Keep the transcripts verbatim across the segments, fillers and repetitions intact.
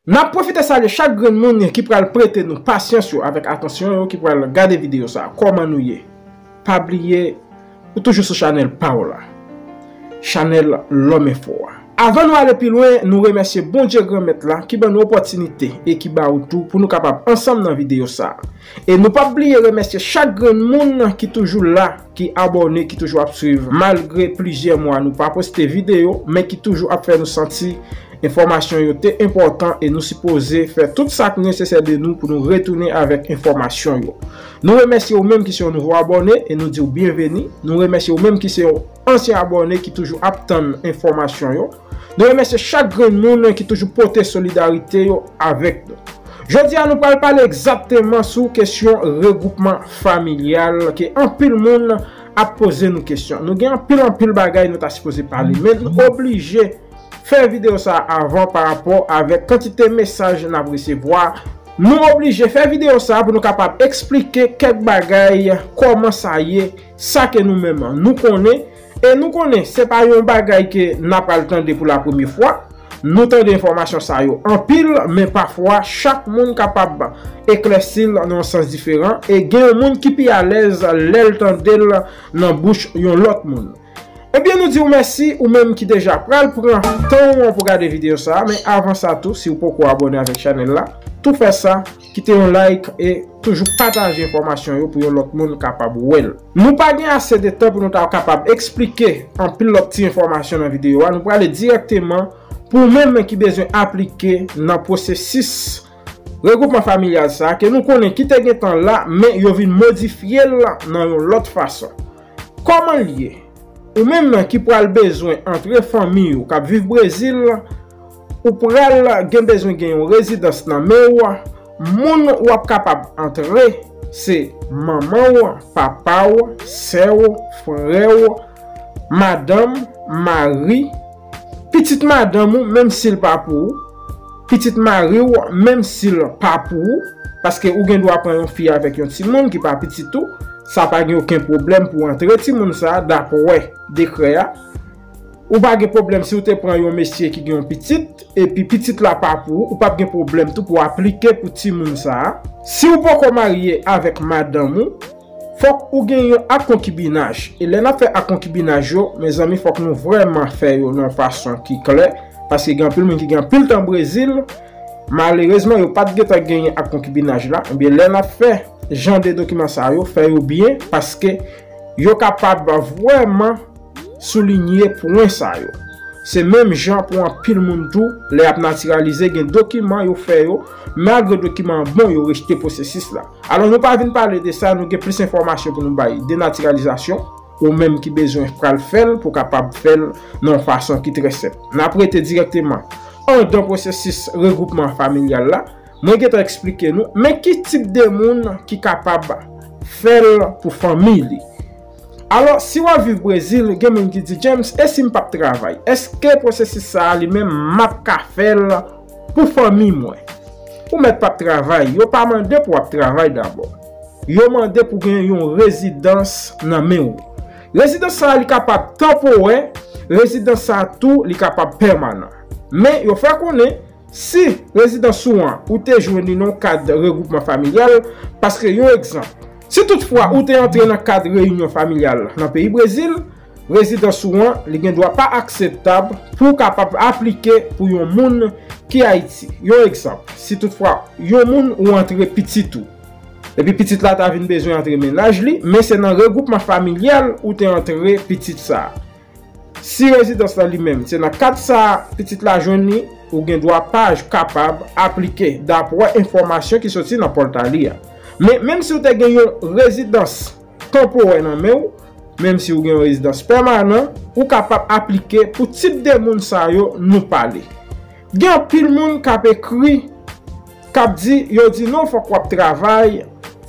N ap pwofite salye chak grenn moun ki pral prete nou pasyans yo avèk atansyon yo, ki pral gade videyo sa a. Kòman nou ye? Pa bliye, ou toujou sou chanèl pa w la. Chanèl Lòm Enfo a. Avan nou ale pi lwen, nou remèsye Bondye Granmèt la ki ban nou opòtinite e ki ba ou tou pou nou kapab ansanm nan videyo sa a. E nou p ap bliye remèsye chak grenn moun ki toujou la, ki abòne, ki toujou ap swiv. Malgre plizyè mwa nou pa poste videyo, men ki toujou ap fè nou santi enfòmasyon yo te enpòtan e nou sipoze fè tout sa k nesesè de nou pou nou retounen avèk enfòmasyon yo. Nou remèsye ou menm ki se yon nouvo abòne e nou di w byenveni. Nou remèsye ou menm ki se yon ansyen abòne ki toujou ap tann enfòmasyon yo. Nou remèsye chak grenn moun ki toujou pote solidarite yo avèk nou. Jodi a, nou pral pale egzakteman sou kesyon regwoupman familyal ke anpil moun ap poze nou kesyon. Nou gen anpil, anpil bagay nou ta sipoze pale, men nou oblije fè videyo sa a avan pa rapò avèk kantite mesaj n ap resevwa. Nou oblije fè videyo sa a pou nou kapab eksplike kèk bagay, kòman sa ye, sa ke nou menm nou konnen. E nou konnen se pa yon bagay ke n ap al tande pou la premye fwa. Nou tande enfòmasyon sa yo anpil, men pafwa chak moun kapab eklèsi l nan yon sans diferan. E gen yon moun ki pi alèz lè l tande l nan bouch yon lòt moun. Ebyen, nou di w mèsi, ou menm ki deja pral pran tan w pou gade videyo sa a. Men avan sa tou, si w poko abòne avèk chanèl la, tou fè sa, kite yon like e toujou pataje enfòmasyon yo pou yon lòt moun kapab wè l. Nou pa gen ase de tan pou nou ta kapab eksplike anpil lòt ti enfòmasyon nan videyo a. Nou prale dirèkteman pou ou menm ki bezwen aplike nan pwosesis regwoupman familyal sa a, ke nou konnen ki te gentan la, men yo vin modifye l nan yon lòt fason. Kòman l ye? Ou menm ki pral bezwen antre fanmi w k ap viv Brezil, ou pral gen bezwen gen yon rezidans nan men w. Moun w ap kapab antre se manman w, papa w, sè w, frè w, madanm, mari, pitit madanm ou, menm si l pa pou ou, pitit mari w, menm si l pa pou ou, paske ou gen dwa pran yon fi avèk yon timoun ki pa pitit ou, sa pa gen okenn pwoblèm pou antre timoun sa a, dapwè dekrè a. Ou pa gen pwoblèm si w te pran yon mesye ki gen yon pitit, epi pitit la pa pou ou, ou p ap gen pwoblèm tou pou aplike pou timoun sa a. Si w poko marye avèk madanm ou, fòk ou gen yon ak konkibinaj. E lè n ap fè ak konkibinaj yo, mezanmi, fòk nou vrèman fè yo nan yon fason ki klè, paske gen anpil moun ki gen anpil tan Brezil, malerezman, yo pa t gentan genyen ak konkibinaj la. Ebyen, lè n ap fè jan de dokiman sa yo, fè yo byen, paske yo kapab vrèman soulinye pwen sa yo. Se menm jan pou anpil moun tou, lè y ap natiralize, gen dokiman yo fè yo, malgre dokiman an bon, yo rejte pwosesis la. Alò, nou pa vin pale de sa, nou gen plis enfòmasyon pou nou bay de natiralizasyon, ou menm ki bezwen pral fè l, pou kapab fè l nan yon fason ki trè senp. N ap rete dirèkteman anndan pwosesis regwoupman familyal la. Mwen gentan eksplike nou, men ki tip de moun ki kapab fè l pou fanmi li. Alò, si w ap viv Brezil, gen moun ki di, James, e si m p ap travay? Èske pwosesis sa a li menm m ap ka fè l pou fanmi mwen? Ou mèt p ap travay, yo pa mande pou w ap travay dabò. Yo mande pou gen yon rezidans nan men w. Rezidans sa a li kapab tanporè, rezidans sa a tou li kapab pèmanan. Men yo fè konnen, si rezidans ou an, ou te jwenn li nan yon kad regwoupman familyal, paske yon egzanp, si toutfwa ou te antre nan kad reyinyon familyal nan peyi Brezil, rezidans ou an, li gen dwa pa akseptab pou w kapab aplike pou yon moun ki Ayiti. Yon egzanp, si toutfwa yon moun ou antre pitit ou, epi pitit la ta vin bezwen antre mennaj li, men se nan regwoupman familyal ou te antre pitit sa a. Si rezidans la li menm, se nan kad sa a pitit la jwenn li, ou gen dwa pa kapab aplike, dapwè enfòmasyon ki soti nan pòlta li a. Men, menm si w te gen yon rezidans tanporè nan men w, menm si w gen yon rezidans pèmanan, ou kapab aplike pou tip de moun sa yo nou pale. Gen anpil moun k ap ekri, k ap di, yo di, non, fòk w ap travay,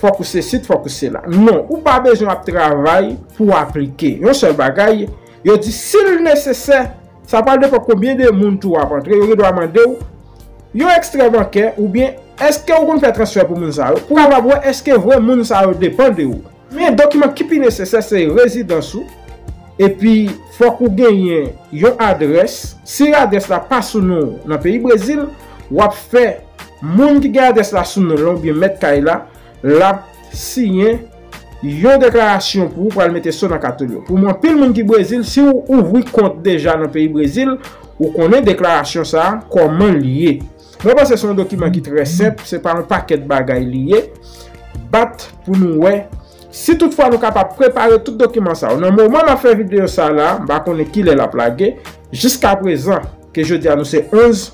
fòk ou se sit, fòk ou se la. Non, ou pa bezwen ap travay pou w aplike. Yon sèl bagay, yo di, si l nesesè, sa pral depann konbyen de moun tou w ap antre, yo gen dwa mande w yon ekstrè bankè, oubyen èske ou konn fè transfè pou moun sa yo, pou w kapab wè èske vre moun sa yo depann de ou. Men dokiman ki pi nesesè se rezidans ou, epi fòk ou genyen yon adrès. Si adrès la pa sou non w nan peyi Brezil, w ap fè moun ki gen adrès la sou non l lan oubyen mèt kay la, l ap siyen yon deklarasyon pou ou, pral mete so nan kat ou yo. Pou mwen, anpil moun ki Brezil, si w ouvri kont deja nan peyi Brezil, ou konnen deklarasyon sa a, kòman l ye. Mwen panse se yon dokiman ki trè senp, se pa yon pakèt bagay li ye. Bat pou nou wè si toutfwa nou kapab prepare tout dokiman sa yo. Nan moman m ap fè videyo sa la, m pa konnen kilè l ap lage. Jiska prezan, ke jodi a nou se onz,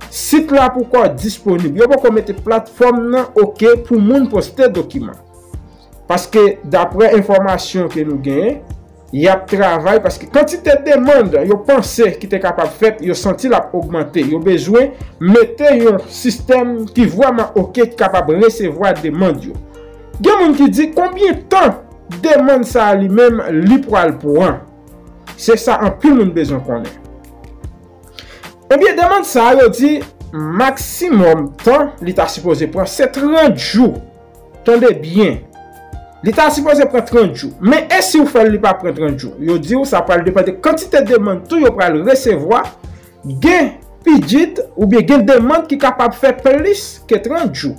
sit la poko disponib. Yo poko mete platfòm nan oke pou moun poste dokiman. Paske, daprè enfòmasyon ke nou genyen, y ap travay, paske kantite demann yo panse ki te kapab fèt, yo santi l ap ogmante. Yo bezwen mete yon sistèm ki vrèman oke, ki kapab resevwa demann yo. Gen moun ki di, konbyen tan demann sa a li menm li pral pran? Se sa anpil moun bezwen konnen. Ebyen, demann sa a, yo di maksimòm tan li ta sipoze pran, se trant jou. Tande byen. Li ta sipoze pran trant jou. Men e si w fè l, li pa pran trant jou? Yo di w sa pral depann de kantite demann tou yo pral resevwa. Gen pidjit oubyen gen demann ki kapab fè plis ke trant jou.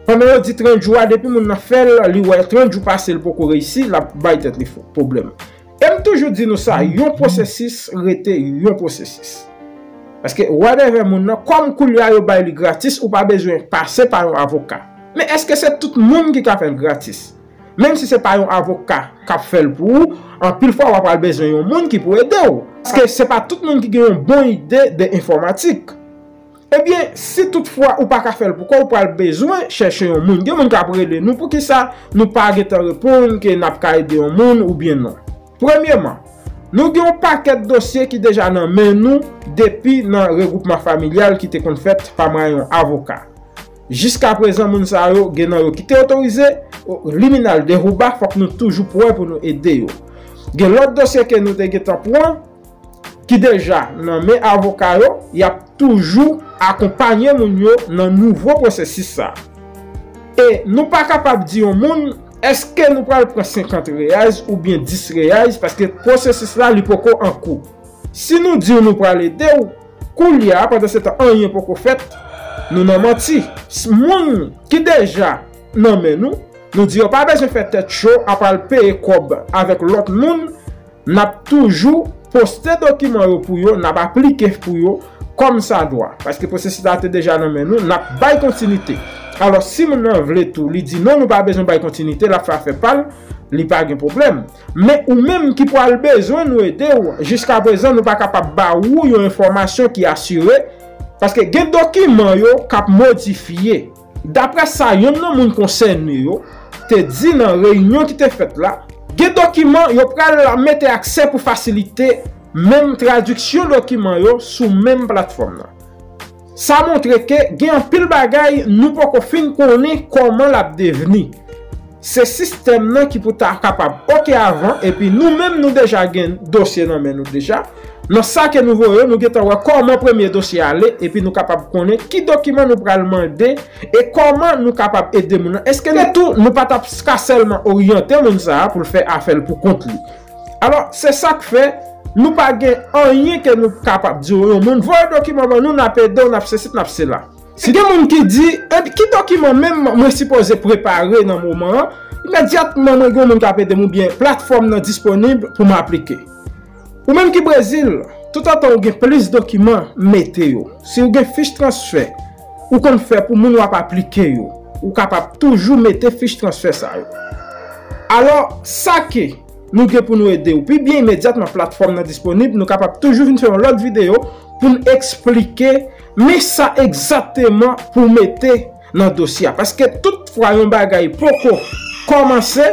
Pandan yo di trant jou a, depi moun nan fè l, li wè trant jou pase, l poko reyisi, l ap bay tèt li fo-, pwoblèm. E m toujou di nou sa, yon pwosesis rete yon pwosesis. Paske whatever moun nan, kòm koulye a yo bay li gratis, ou pa bezwen pase pa yon avoka. Men èske se tout moun ki ka fè l gratis? Menm si se pa yon avoka k ap fè l pou ou, anpil fwa w ap al bezwen yon moun ki pou ede w. Paske se pa tout moun ki gen yon bon ide de enfòmatik. Ebyen, si toutfwa ou pa ka fè l pou kò w, ou pral bezwen chèche yon moun. Gen moun k ap rele nou, poukisa nou pa gentan reponn ke n ap ka ede yon moun oubyen non? Premyeman, nou gen yon pakèt dosye ki deja nan men nou depi nan regwoupman familyal ki te konn fèt pa mwayen yon avoka. Jiska prezan, moun sa yo, gen nan yo ki te otorize, liminal de Rouba, fòk nou toujou prè pou nou ede yo. Gen lòt dosye ke nou te gentan pran, ki deja nan men avoka yo, y ap toujou akonpanye moun yo nan nouvo pwosesis sa. E nou pa kapab di yon moun, èske nou pral pran senkant reyaz oubyen dis reyaz, paske pwosesis la, li poko an kou. Si nou di w nou pral ede w, koulye a, pandan se tan anyen poko fèt, nou nan manti. S-, moun ki deja nan men nou, nou di yo pa bezwen fè tèt cho, ap al peye kòb avèk lòt moun, n ap toujou poste dokiman yo pou yo, n ap aplike pou yo kòmsadwa. Paske pwosesis la te deja nan men nou, n ap bay kontinite. Alò, si moun nan vle tou, li di non, nou pa bezwen bay kontinite, l ap fè afè pa l, li pa gen pwoblèm. Men ou menm ki pral bezwen nou ede w, jiska prezan nou pa kapab ba ou yon enfòmasyon ki asire, paske gen dokiman yo k ap modifye. Daprè sa yonn nan moun konsène yo te di nan reyinyon ki te fèt la, gen dokiman yo pral mete aksè pou fasilite menm tradiksyon dokiman yo sou menm platfòm nan. Sa montre ke gen anpil bagay nou poko fin konnen kòman l ap devni. Se sistèm nan ki pou ta kapab oke avan, epi nou menm nou deja gen dosye nan men nou deja. Nan sa ke nou voye, nou gentan wè kòman premye dosye ale, epi nou kapab konnen ki dokiman nou pral mande e kòman nou kapab ede moun nan. Èske nou tou, nou pa t ap ka sèlman oryante moun sa a pou l fè afè l pou kont li? Alò, se sa k fè, nou pa gen anyen ke nou kapab di yon moun, voye dokiman ban nou, n ap ede w, n ap sesi, n ap sela. Si gen moun ki di, "E, ki dokiman menm mwen sipoze prepare nan moman an?" Imedyatman, mwen gen yon moun k ap ede m oubyen platfòm nan disponib pou m aplike. Ou menm ki Brezil, toutotan ou gen plis dokiman, mete yo. Si ou gen fich transfè, ou konn fè pou moun w ap aplike yo, ou kapab toujou mete fich transfè sa yo. Alò, sa ke nou gen pou nou ede w pi byen imedyatman, platfòm nan disponib, nou kapab toujou vin fè yon lòt videyo pou n eksplike men sa egzakteman pou w mete nan dosye a. Paske tout fwa yon bagay poko kòmanse,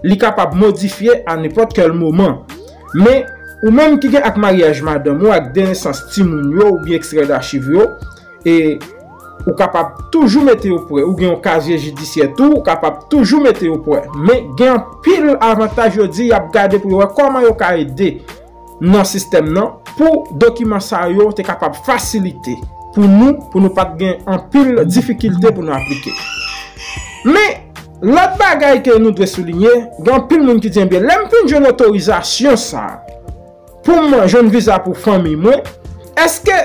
li kapab modifye a nenpòt kèl moman. Men, ou menm ki gen ak maryaj madanm ou, ak de nesans timoun yo, oubyen ekstrè dachiv yo, e ou kapab toujou mete yo prè. Ou gen yon kazye jidisyè tou, ou kapab toujou mete yo prè. Men, gen anpil avantaj yo di y ap gade pou yo wè kòman yo ka ede nan sistèm nan pou dokiman sa yo te kapab fasilite pou nou, pou nou pa t gen anpil difikilte pou nou aplike. Men, lòt bagay ke nou dwe soulinye, gen anpil moun ki di, "Ebyen, lè m fin jwenn otorizasyon sa a, pou m jwenn viza pou fanmi mwen, èske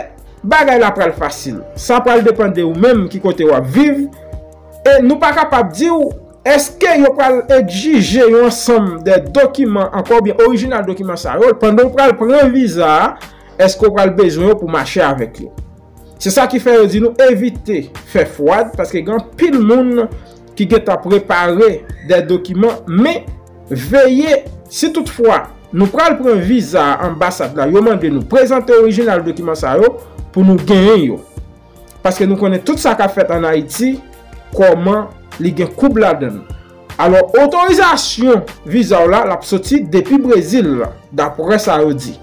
Bagay la pral fasil. Sa pral depann de ou menm ki kote w ap viv. E nou pa kapab di w èske yo pral egzije yon ansanm de dokiman ankò oubyen orijinal dokiman sa yo pandan w pral pran viza a, èske w pral bezwen yo pou mache avèk yo. Se sa ki fè yo di nou evite fè fwad, paske gen anpil moun ki gentan prepare de dokiman, men veye, si toutfwa nou pral pran viza a, anbasad la, yo mande nou prezante orijinal dokiman sa yo pou nou genyen yo. Paske nou konnen tout sa k ap fèt ann Ayiti, kòman li gen koub ladan l. Alò, otorizasyon viza w la, l ap soti depi Brezil la, daprè sa yo di.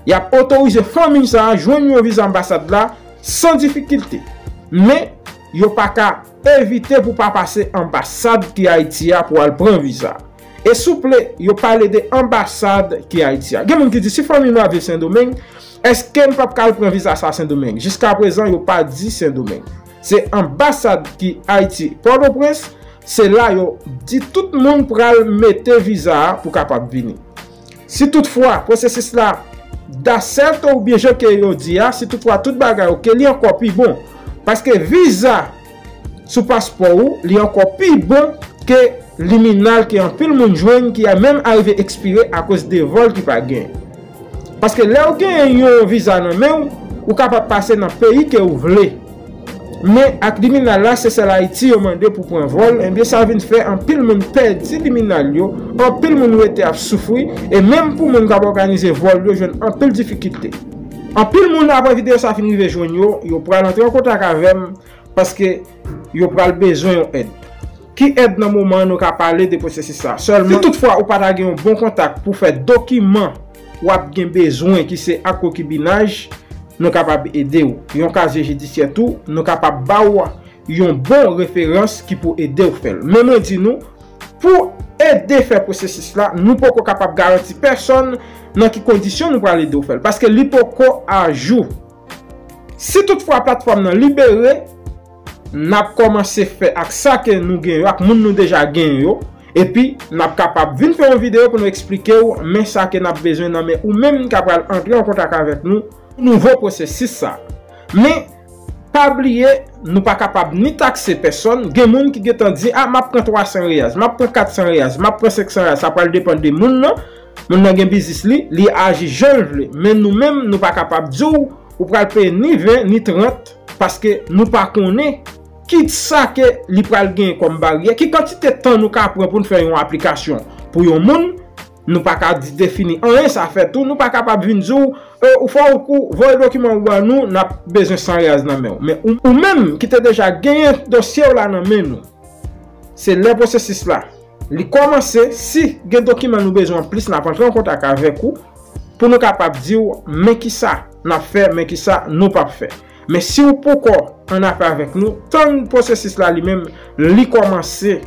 Y ap otorize fanmi sa a jwenn yon viza anbasad la san difikilte. Men, yo pa ka evite pou pa pase anbasad ki Ayiti a pou al pran viza. E souple, yo pale de anbasad ki Ayiti a. Gen moun ki di, si fanmi m ap viv Sendomeng, èske m p ap ka al pran viza sa Sendomeng? Jiskaprezan, yo pa di Sendomeng. Se anbasad ki Ayiti, Pòtoprens, se la yo di tout moun pral mete viza a pou kapab vini. Si toutfwa pwosesis la, daprè oubyen jan ke yo di a, si toutfwa tout bagay oke, li ankò pi bon. Paske viza sou paspò ou, li ankò pi bon ke liminal ke anpil moun jwenn ki a menm arive ekspire akoz de vòl ki pa genyen. Paske lè w genyen yon viza nan men w, ou kapab pase nan peyi ke w vle. Men ak liminal la, se sèl Ayiti yo mande pou pran vòl, ebyen sa vin fè anpil moun pèdi liminal yo, anpil moun rete ap soufri, e menm pou moun k ap òganize vòl yo jwenn anpil difikilte. Anpil moun apre videyo sa fin rive jwenn yo, yo pral antre an kontak avè m, paske yo pral bezwen yon èd. Ki èd nan moman an nou ka pale de pwosesis sa? Sèlman, si toutfwa ou pa ta gen yon bon kontak pou fè dokiman w ap gen bezwen ki se ak konkibinaj, nou kapab ede w. Yon kazye jidisyè tou, nou kapab ba w yon bon referans ki pou ede w fè l. Men mwen di nou, pou ede fè pwosesis la, nou poko kapab garanti pèsonn nan ki kondisyon nou pral ede w fè l, paske li poko ajou. Si toutfwa platfòm nan libere, n ap kòmanse fè ak sa ke nou gen yo, ak moun nou deja gen yo, epi n ap kapab vin fè yon videyo pou nou eksplike w men sa ke n ap bezwen nan men ou menm k ap pral antre an kontak avèk nou pou nouvo pwosesis sa. Men, pa bliye, nou pa kapab ni takse pèsonn. Gen moun ki gentan di, a, m ap pran twa san reyaz, m ap pran kat san reyaz, m ap pran senk san reyaz. Sa pral depann de moun nan. Moun nan gen biznis li, li aji jan l vle. Men nou menm, nou pa kapab di w, ou pral peye ni ven, ni trant, paske nou pa konnen ki sa ke li pral genyen kòm baryè, ki kantite tan nou ka pran pou n fè yon aplikasyon pou yon moun, nou pa ka di defini anyen, sa fè tou, nou pa kapab vin di w, e, ou fò ou kou, voye dokiman ou ban nou, n ap bezwen san reyaz nan men w. Men ou, ou menm ki te deja genyen dosye w la nan men nou, se lè pwosesis la li kòmanse, si gen dokiman nou bezwen anplis, n ap antre an kontak avèk ou pou nou kapab di w men kisa n ap fè, men kisa nou p ap fè. Men si w poko an afè avèk nou, tann pwosesis la li menm, li kòmanse,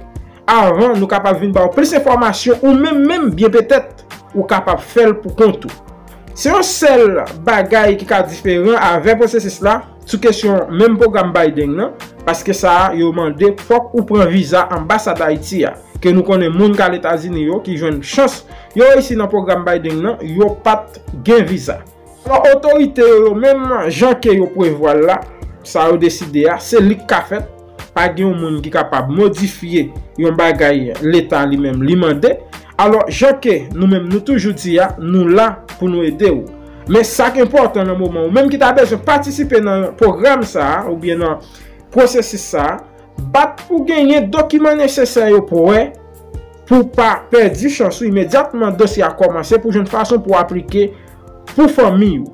avan nou kapab vin ba w plis enfòmasyon, ou menm menm, byen petèt, ou kapab fè l pou kont ou. Se yon sèl bagay ki ka diferan avè pwosesis la, sou kesyon menm pwogram Biden nan, paske sa a, yo mande fòk ou pran viza anbasad Ayiti a, ke nou konnen moun k al Etazini yo, ki jwenn chans, yo reyisi nan pwogram Biden nan, yo pa t gen viza. Alò, otorite yo, yo menm, jan ke yo prevwa l la, sa yo deside a, se li k ka fèt. Pa gen yon moun ki kapab modifye yon bagay Leta li menm li mande. Alò, jan ke nou menm nou toujou di a, nou la pou nou ede w. Men sa k enpòtan nan moman ou menm ki ta bezwen patisipe nan pwogram sa a, oubyen nan pwosesis sa a, bat pou genyen dokiman nesesè yo prè pou w pa pèdi chans ou imedyatman dosye a kòmanse pou jwenn fason pou w aplike pou fanmi w.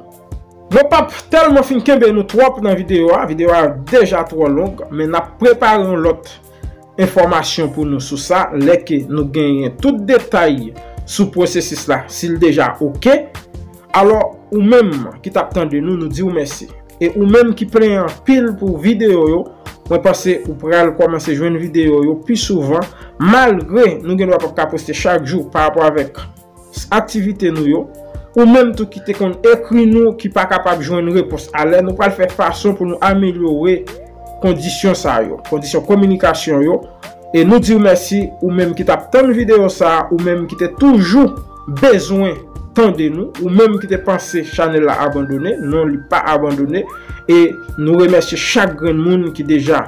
Mwen p ap tèlman fin kenbe nou twòp nan videyo a, videyo a deja twò long, men n ap prepare yon lòt enfòmasyon pou nou sou sa, lè ke nou genyen tout detay sou pwosesis la, si l deja oke. Alò, ou menm ki t ap tande nou, nou di w mèsi. E ou menm ki plenyen anpil pou videyo yo, mwen panse ou pral kòmanse jwenn videyo yo pi souvan, malgre nou gen dwa p ap ka poste chak jou pa rapò avèk aktivite nou yo. Ou menm tou ki te konn ekri nou, ki pa kapab jwenn repons alè, nou pral fè fason pou nou amelyore kondisyon sa yo, kondisyon kominikasyon yo. E nou di w mèsi, ou menm ki t ap tann videyo sa a, ou menm ki te toujou bezwen sonde nou, ou menm ki te panse chanèl la abandone, non, li pa abandone. E nou remèsye chak grenn moun ki deja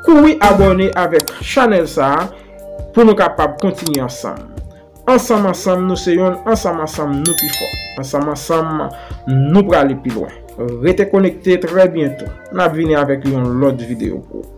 kouri abòne avèk chanèl sa a pou nou kapab kontinye ansanm. Ansanm ansanm nou se yonn, ansanm ansanm nou pi fò. Ansanm ansanm nou prale pi lwen. Rete konekte, trè byento n ap vini avèk yon lòt videyo pou ou.